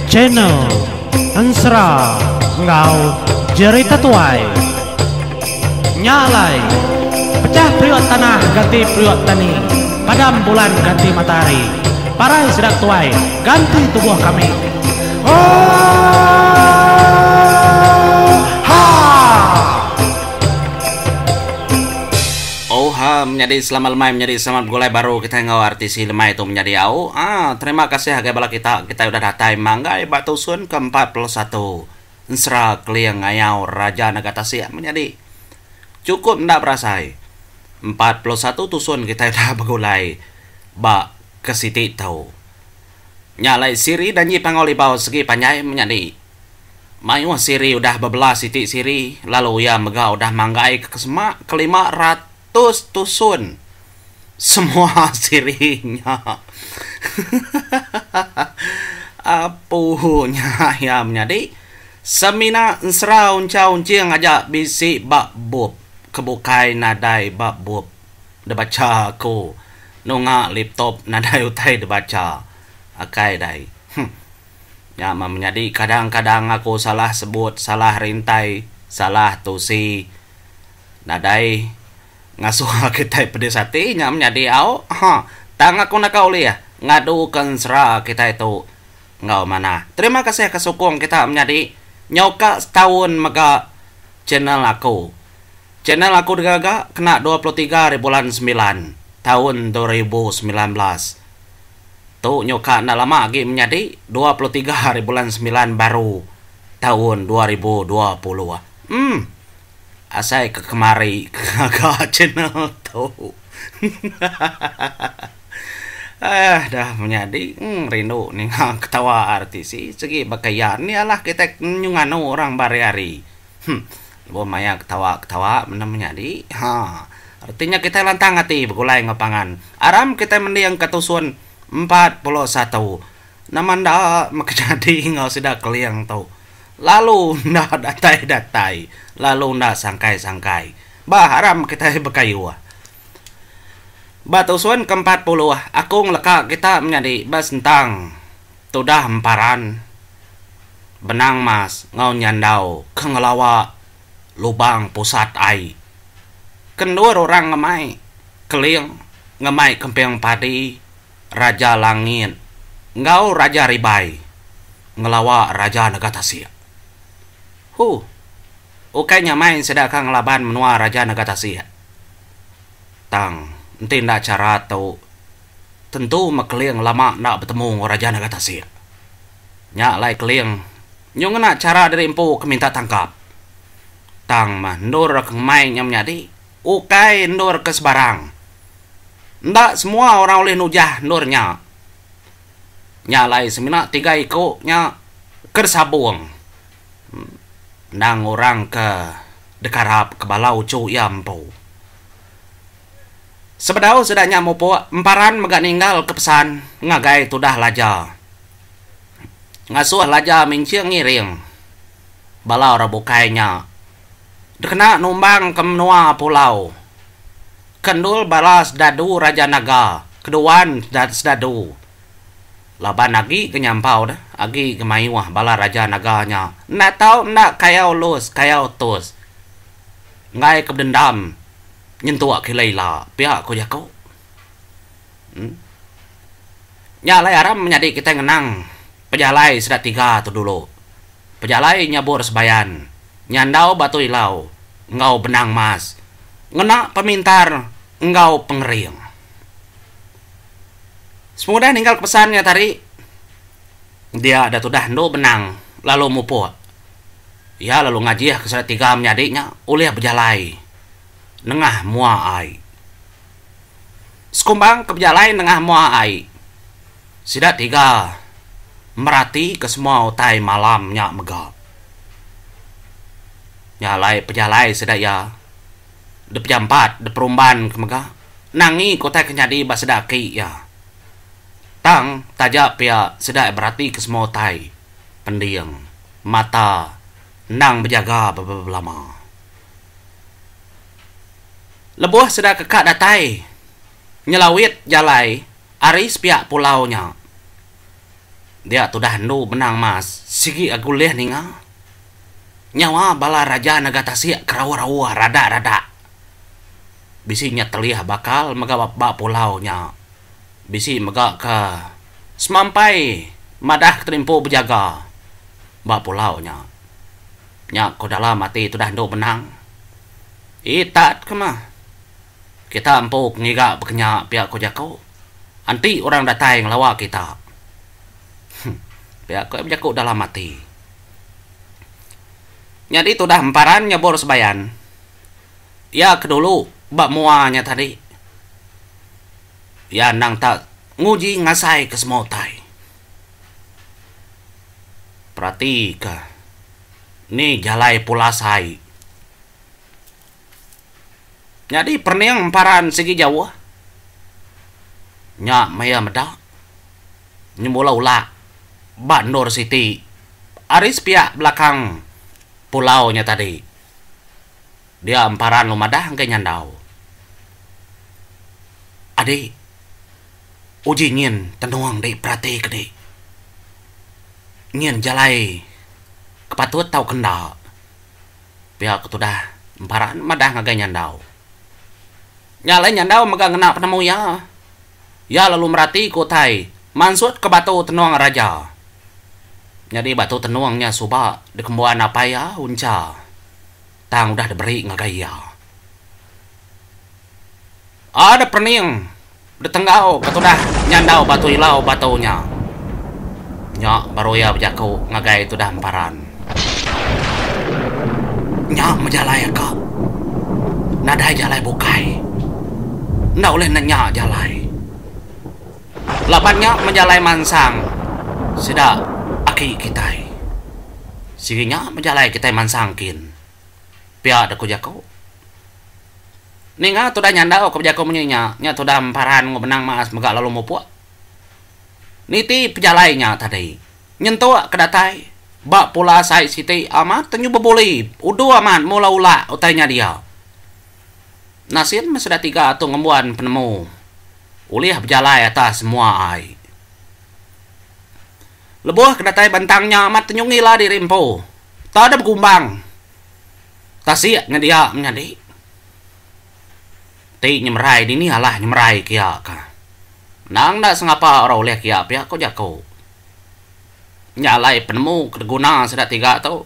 Channel Ensera enggau Jerita Tuai. Nya alai, pecah periuk tanah ganti periuk tani, padam bulan ganti matahari, parai sida tuai ganti tubuh kami. Oohaa! Oha menyadi selamat lemai menyadi selamat begulai baru kitai enggau RTC lemai tu menyadi au aa terima kasih agai bala kita kitai udah datai manggai ba tusun ke 41 ensera keling ngayau raja naga tasik menyadi chukup enda berasai 41 tusun kitai udah begulai ba ke siti tu nya alai siri danji panggau libau segi panjai menyadi. Mayuh siri udah bebela siti siri lalu iya mega udah manggai ke semak ke 500 tusun semua siri nya. Apu nya iya menyadi semina ensera uncha unching aja bisi ba bup ke bukai nadai ba bup dibacha aku nunga laptop nadai utai dibacha akai dai. Huh. Nya meh menyadi kadang-kadang aku salah sebut, salah rintai, salah tusi. Nadai ngasuh kitai pedis ati nya menyadi au. Ha, tang aku naka ulih ngadu ke ensera kitai tu enggau manah. Terima kasih ke sukung kita menyadi. Nyau ka setaun mega channel aku. Channel aku digaga kena 23 hari bulan semilan taun 2019. Tu nyuka enda lama agi menyadi 23 hari bulan semilan baru taun 2020. Emm. Asai ke kemari ke ngaga channel tu. Aah dah menyadi emm rindu ninga ketawa RTC sigi baka iya ni alah kitai nyu nganu orang ba hari-hari. Huh. Lebuh maya ketawa-ketawa menda menyadi. Ha. Reti nya kitai lantang ati begulai enggau pangan. Aram kitai mendingka tusun 41. Nama enda meh nyadi enggau sida keling tu. Lalu enda datai-datai. Lalu enda sangkai-sangkai. Bah aram kitai bekayuh. Ba tusun ke 40 aku ngeleka kita menyadi ba sentang tudah emparan. Benang Mas enggau Nyandau ke ngelawa lubang pusat ai. Ke endur orang ngemai Keling, ngemai Kemping Padi, Raja Langit enggau Raja Ribai ngelawa Raja Nega Tasik. Huh. Ukai nyamai sida ka ngelaban menua Raja Nega Tasik. Tang enti enda chara tu tentu meh Keling lama enda betemu enggau Raja Nega Tasik. Nya alai Keling nyu ngena chara diri empu ke minta tangkap. Tang meh endur ke ngemai nya menyadi ukai endur ke sebarang. Enda semua orang ulih nujah endur nya. Nya alai semina tiga iku nya ke disabung endang orang ke dikarap ke bala uchu iya empu. Sebedau sida nya mupuk, Emparan mega ninggalka pesan ngagai tudah Laja. Ngasuh Laja minching ngiring bala orang bukai nya dikena numbangka menua pulau ke endul bala sedadu Raja Naga keduan sedadu laban agi ke nyampau deh agi ke mayuh bala Raja Naga nya enda tau enda kayau lus kayau tus enggai ke bedendam. Nyentuk ke ila-ila pia ku jaku. Em. Nya alai aram menyadi kitai ngenang pejalai sida tiga tu dulu. Pejalai nyabur sebayan, nyandau batu ilau enggau benang mas, ngena pemintar enggau pengering. Sepengudah ninggal ke pesan nya tadi, dia da tudah endu benang lalu mupuk. Iya lalu ngajih ke sida tiga menyadi nya ulih bejalai nengah mua ai. Sekumbang ke bejalai nengah mua ai, sida tiga meratika semua utai malam nya mega. Nya alai pejalai sida iya dipejampat diperumban ke mega nangi ke utai ke nyadi ba sida aki iya. Tang taja pia sida beratika semua utai pending. Mata endang bejaga bebelama. Lebuh sida ke ka datai nyelawit jalai Ari sepiak pulau nya. Dia tudah endu benang mas sigi agu ulih ninga. Nyawa bala raja naga tasik ke rauh-rauh radak-radak. Bisi nya telih bakal mega ba pulau nya. Bisi mega ke semampai madah ke terimpu bejaga ba pulau nya. Nya ko dalam ati tudah endu benang. Itat ke mah. Kita empu ke ngiga bekenya pia ko jaku. Enti orang datai ngelawa kita. Pia ko iya bejaku dalam ati. Nyadi tudah emparan nyebur sebayan. Iya ke dulu ba mua nya tadi. Iya endang tak nguji ngasai ke semua utai. Peratika ni jalai pulas ai. Nyadi perening emparan sigi jauh. Nya maya meda nyemula ulak ba endur siti ari sepiak belakang pulau nya tadi. Dia emparan lu madah enggai nyandau. Adi uji nyin tenung di perati ke di. Nyin jalai ke patut tauka enda. Pia ke tudah emparan madah ngagai nyandau. Nya alai Nyandau mega ngena penemu iya. Iya lalu merati ke utai mansut ke batu tenung raja. Nyadi batu tenung nya suba dikembuan apai iya Uncha tang udah diberi ngagai iya. Ada perening detenggau ke tudah Nyandau batu ilau batu nya. Nya baru iya bejaku ngagai tudah emparan. Nya mejalai aka. Nadai jalai bukai. Enda ulih nenya jalai. Laban nya mejalai mansang sida aki kitai. Sigi nya mejalai kitai mansang kin. Pia deh ku jaku. Ninga tudah nyandau ke bejaku munyi nya, nya tudah emparan enggau benang maas mega lalu mupuk. Niti pejalai nya tadi. Nyentuk ke datai ba pula sai siti amat tenyu bebuli udu amat mula ulak utai nya dia. Nasin meh sida tiga tu ngembuan penemu ulih bejalai atas semua ai. Lebuh ke datai bentang nya amat tenyu ngila diri empu. Tau deh begumbang tasik nyedia menyadi. Ti nyemerai dini alah nyemerai kia ka. Endang enda sengapa orang ulih kia pia ko jaku. Nya alai penemu ke diguna sida tiga tu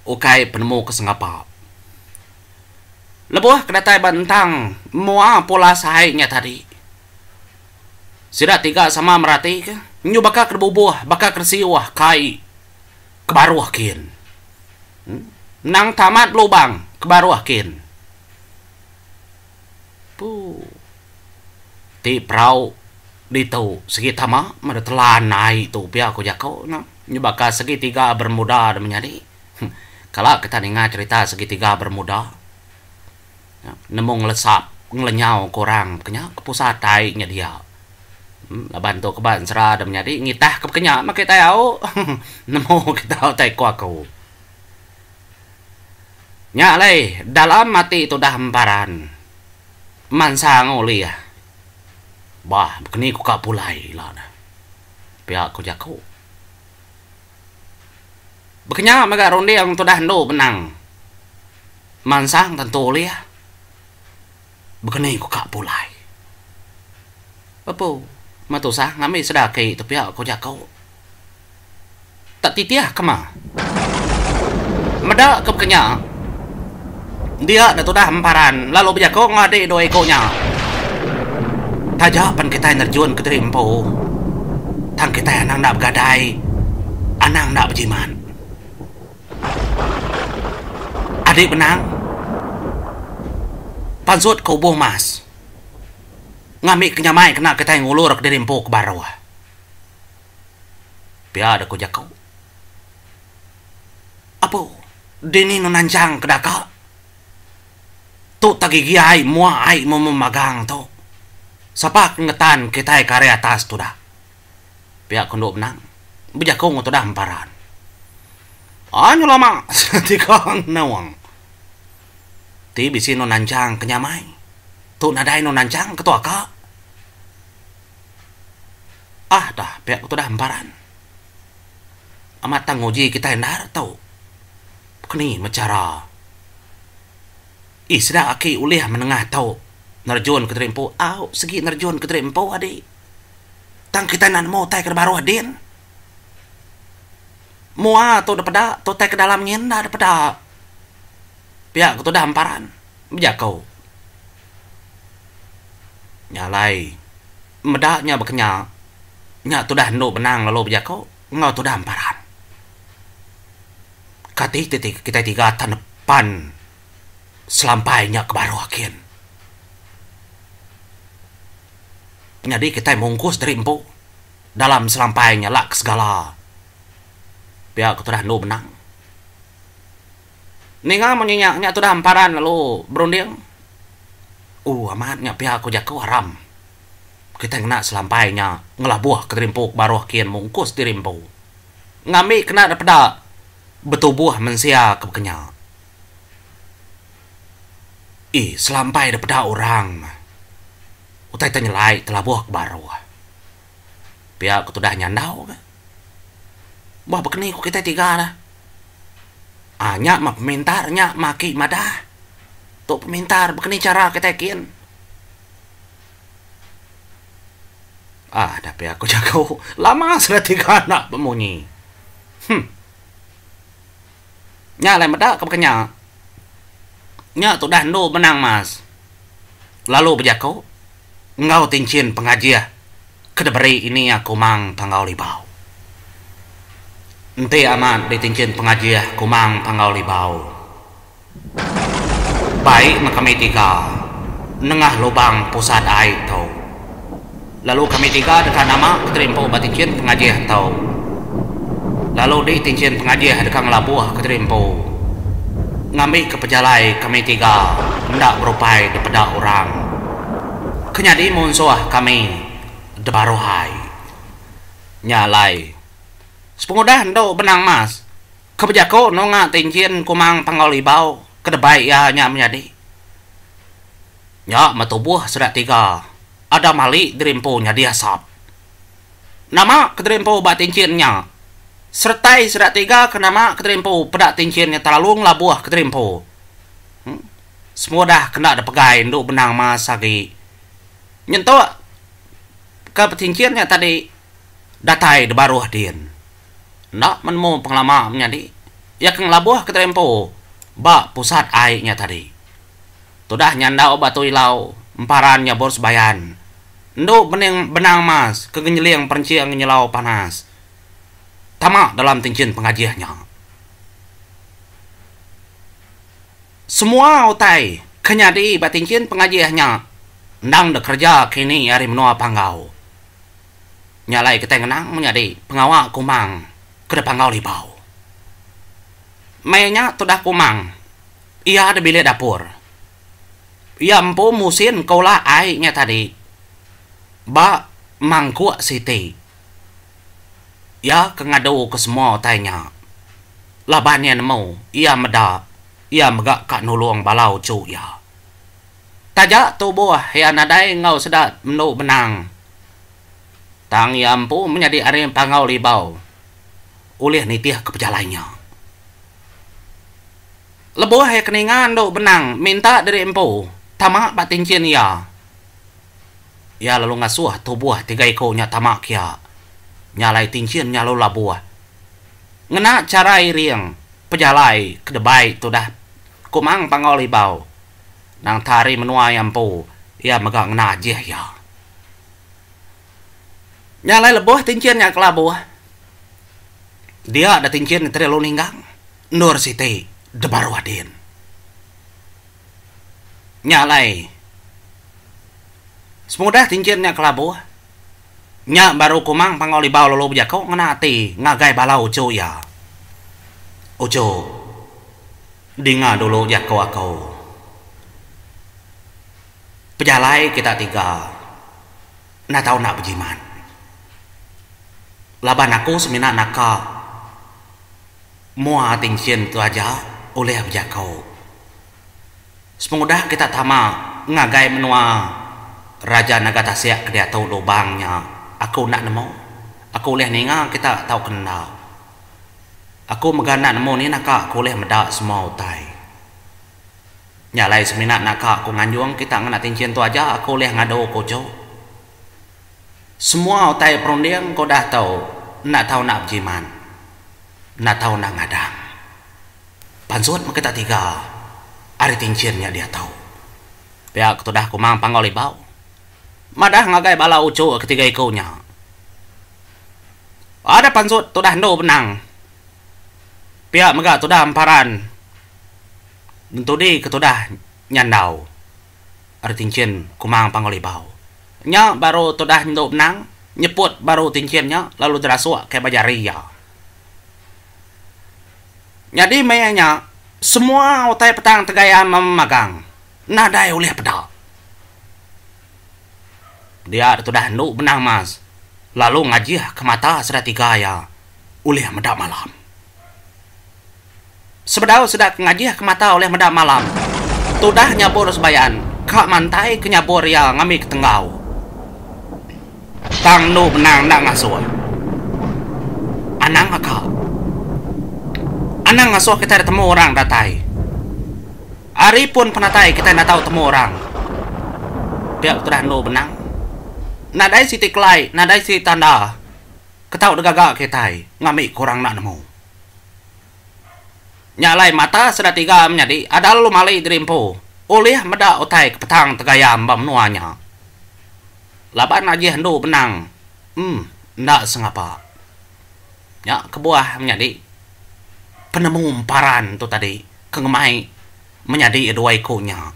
ukai penemu ke sengapa. Lebuh ke datai ba entang mua pula sai nya tadi, sida tiga sama meratika nyu baka ke dibubuh baka ke disiuh kai ke baruh kin. Endang tamat lubang ke baruh kin. Puu. Ti perau ditu sigi tama meh deh telan ai tu pia ku jaku ne. Nyu baka segitiga bermuda deh menyadi. Kala kita ninga cherita segitiga bermuda. Nemu ngelesap ngelenyau ke orang ke nya ke pusat ai nya dia. Laban tu ke ba ensera deh menyadi ngitah ke pekenya meh kitai au. Nemu kita utai ku aku. Nya alai dalam ati tudah emparan. Mansang ulih. Bah bekeni ku ka pulai ila ne. Pia ku jaku. Bekenya mega runding tudah endu benang. Mansang tentu ulih. Bekeni ku ka pulai. Epu meh tusah ngambi sida aki tu pia ku jaku. Tak titih ke mah. Meda ke bekenya, dia da tudah emparan lalu bejaku enggau adik dua iku nya. Taja pen kitai nerjun kediri empu, tang kitai anang enda begadai, anang enda bejimat. Adik benang pansut ke ubuh mas ngambi ke nyamai kena kitai ngulur kediri empu ke baruh. Pia deh ku jaku. Apu, dini nu nanchang ke daka. Tu tak gigi ai mua ai memu magang tu. Sapa ke ngetan kitai ke ari atas tudah. Pia ku endu benang bejaku enggau tudah emparan. Anyu lama tiga nung. Ti bisi nu nanchang ke nyamai. Tu nadai nu nanchang ke tu aka. Ah dah pia ku tudah emparan. Amat tang nguji kitai endar tu. Keni meh chara. Ih sida aki ulih menengah tu nerejun ke diri empu au sigi nerejun ke diri empu adi. Tang kitai enda nemu utai ke baruh din. Mua tu dipeda tu utai ke dalam nyin enda dipeda. Pia ku tudah emparan bejaku. Nya alai meda nya baka nya, nya tudah endu benang lalu bejaku enggau tudah emparan. Kati ti kitai tiga tan nepan selampai nya ke baruh kin. Nyadi kitai mungkus diri empu dalam selampai nya la ke segala. Pia ku tudah endu benang. Ninga munyi nya, nya tudah emparan lalu berunding. Ooh amat nya pia ku jaku aram. Kitai ngena selampai nya ngelabuh ke diri empu ke baruh kin mungkus diri empu. Ngambi kena da peda betubuh mensia ke baka nya. Ih selampai da peda orang utai te nyelai telabuh ke baruh. Pia ku tudah nyandau ga. Bah bekeni ku kitai tiga dah. Aa nya mah pemintar nya mah aki madah. Tu pemintar bekeni chara kitai kin. Aa dah pia ku jaku lama sida tiga enda bemunyi. Huh. Nya alai meda ke baka nya. Nya tudah endu menang mas. Lalu bejaku enggau tinchin pengajih ke diberi ini iya Kumang Panggau Libau. Enti amat ditinchin pengajih Kumang Panggau Libau, bai meh kami tiga nengah lubang pusat ai tu. Lalu kami tiga deka nama kediri empu ba tinchin pengajih tu. Lalu di tinchin pengajih deka ngelabuh kediri empu ngambika pejalai kami tiga enda berupai dipeda orang. Ke nyadi munsuh kami debaruh ai. Nya alai, sepengudah endu Benang Mas ke bejaku nunga tinchin Kumang Panggau Libau ke debai iya nya menyadi. Nya meh tubuh sida tiga ada mali diri empu nyadi asap. Nama ke diri empu ba tinchin nya seretai sida tiga ke nama ke diri empu peda tinchin nya terlalu ngelabuh ke diri empu. Semua dah kena dipegai endu benang mas agi. Nyentuk ke betinchin nya tadi datai dibaruh din. Enda menemu pengelama menyadi iya ke ngelabuh ke terempu ba pusat ai nya tadi. Tudah nyandau batu ilau emparan nya bor sebayan. Endu bening benang mas ke ngenyeling perenching nyelau panas tama dalam tinchin pengajih nya. Semua utai ke nyadi ba tinchin pengajih nya endang dikereja kini ari menua Panggau. Nya alai kitai ngenang menyadi pengawa Kumang ke dipanggau Libau. Maya nya tudah Kumang iya di bilik dapur. Iya empu musin ke ulah ai nya tadi ba mangkuk siti. Iya ke ngaduka semua utai nya. Laban iya nemu, iya meda, iya mega ka nulung bala uchu iya. Taja tubuh iya nadai enggau sida mendu benang, tang iya empu menyadi ari Panggau Libau ulih nitihka pejalai nya. Lebuh iya ke ninga endu benang minta diri empu tama ba tinchin iya. Iya lalu ngasuh tubuh tiga iku nya tama kia. Nya alai tinchin nya lalu labuh. Ngena chara iring pejalai ke debai tudah Kumang Panggau Libau nang tah ari menua iya empu iya mega ngena ajih iya. Nya alai lebuh tinchin nya ke labuh dia da tinchin nya tadi lalu ninggang endur siti debaruh din. Nya alai, semudah tinchin nya kelabuh, nya baru Kumang Panggau Libau lalu bejaku ngena ati ngagai bala uchu iya. Uchu, dinga dulu jaku aku. Pejalai kita tiga enda tau enda bejimat. Laban aku semina naka mua tinchin tu aja ulih bejaku. Sepengudah kita tama ngagai menua Raja Naga Tasik ke diatu lubang nya. Aku enda nemu. Aku ulih ninga kita tauka enda. Aku mega enda nemu ni naka aku ulih meda semua utai. Nya alai semina naka aku nganjung kita ngena tinchin tu aja aku ulih ngadu ku uchu. Semua utai perunding ke udah tu enda tau enda bejimat, enda tau enda ngadang. Pansut meh kita tiga ari tinchin nya diatu. Pia ke tudah Kumang Panggau Libau madah ngagai bala uchu ketiga iku nya. Ada pansut tudah endu benang. Pia mega tudah emparan entudi ke tudah nyandau ari tinchin Kumang Panggau Libau. Nya baru tudah endu benang nyeput baru tinchin nya lalu derasuk ke ba jari iya. Nyadi maya nya semua utai petang tegayam memagang nadai ulih peda. Dia tudah endu benang mas lalu ngajih ke mata sida tiga iya ulih meda malam. Sebedau sida ke ngajih ke mata ulih meda malam, tudah nyabur sebayan ka mantai ke nyabur iya ngambi ke tenggau. Tang endu benang enda ngasuh. Anang aka. Anang ngasuh kitai ditemu orang datai. Ari pun penatai kitai enda tau temu orang. Pia ketudah endu benang. Nadai siti kelai, nadai siti tanda ke tau digaga kitai ngambi ke orang enda nemu. Nya alai mata sida tiga menyadi ada lalu mali diri empu ulih meda utai ke petang tegayam ba menua nya. Laban ajih endu benang em enda sengapa. Nya kebuah menyadi penemu emparan tu tadi ke ngemai menyadi dua iku nya.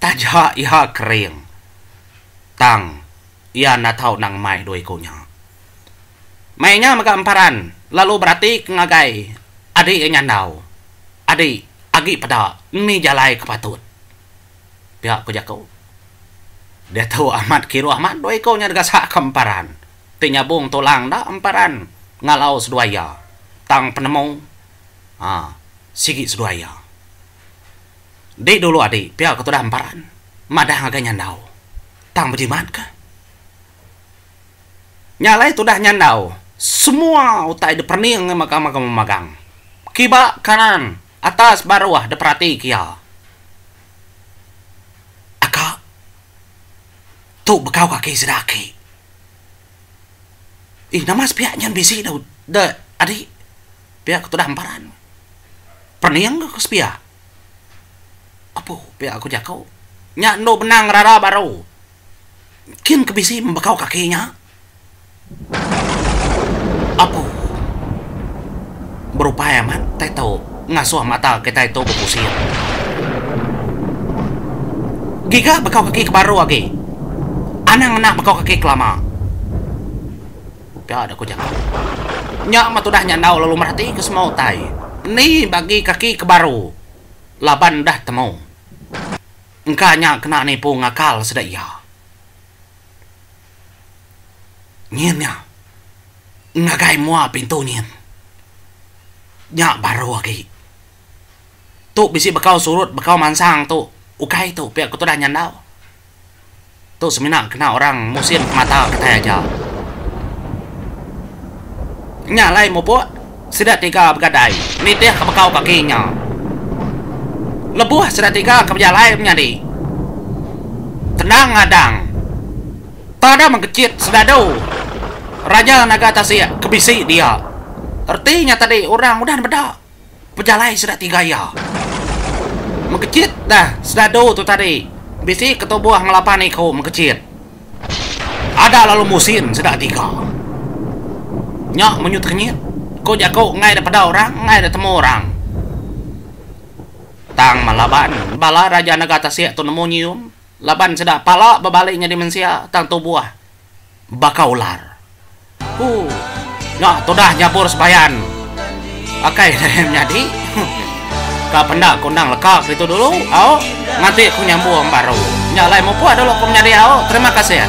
Taja iya kering tang iya enda tau enda ngemai dua iku nya. Maya nya mega emparan lalu berati ke ngagai adi iya nyandau. Adi agi peda ni jalai ke patut. Pia ku jaku. Diatu amat kiruh amat dua iku nya digasak ke emparan. Ti nyabung tulang enda emparan ngalau seduai iya. Tang penemu aa sigi seduai iya. Di dulu adi pia ke tudah emparan madah ngagai nyandau. Tang bejimat ka. Nya alai tudah nyandau semua utai diperening magang-magang. Kiba kanan atas baruh diperati ke iya. Aka tu bekau kaki sida aki. Ih nama sepiak nyen bisi da da adi pia ke tudah emparan. Pening ke sepiak. Apu pia ku jaku. Nya endu benang rara baru. Kin ke bisi membekau kaki nya. Apu. Berupai amat tai tu ngasuh mata kitai tu bepusing. Giga bekau kaki ke baru agi. Anang ngena bekau kaki ke lama. Pia da ku jaku. Nya meh tudah nyandau lalu mereti ke semua utai. Ni bagi kaki ke baru laban udah temu. Engka nya kena nipu ngakal sida iya. Nyin nya ngagai mua pintu nyin. Nya baru agi. Tu bisi bekau surut bekau mansang tu ukai tu pia ku tudah nyandau. Tu semina kena orang musin ke mata kitai aja. Nya alai mupuk sida tiga begadai nitihka bekau kaki nya. Lebuh sida tiga ke bejalai menyadi tenang ngadang tada mengkechit sedadu Raja Naga Tasik ke bisi dia. Reti nya tadi orang udah meda. Pejalai sida tiga iya. Mekechit dah sedadu tu tadi bisi ketubuh ngelapan iku mekechit. Ada lalu musin sida tiga. Nya menyut kenyit, ku jaku enggai da peda orang, enggai da temu orang. Tang melaban bala Raja Naga Tasik tu nemu nyium laban sida pala bebali nyadi mensia tang tubuh Baka ular. Hoo. Nya tudah nyabur sebayan. Akai deh menyadi. Ka penda ku endang leka keditu dulu au. Nganti ku nyambung baru. Nya alai mupuk dulu ku menyadi au. Terima kasih.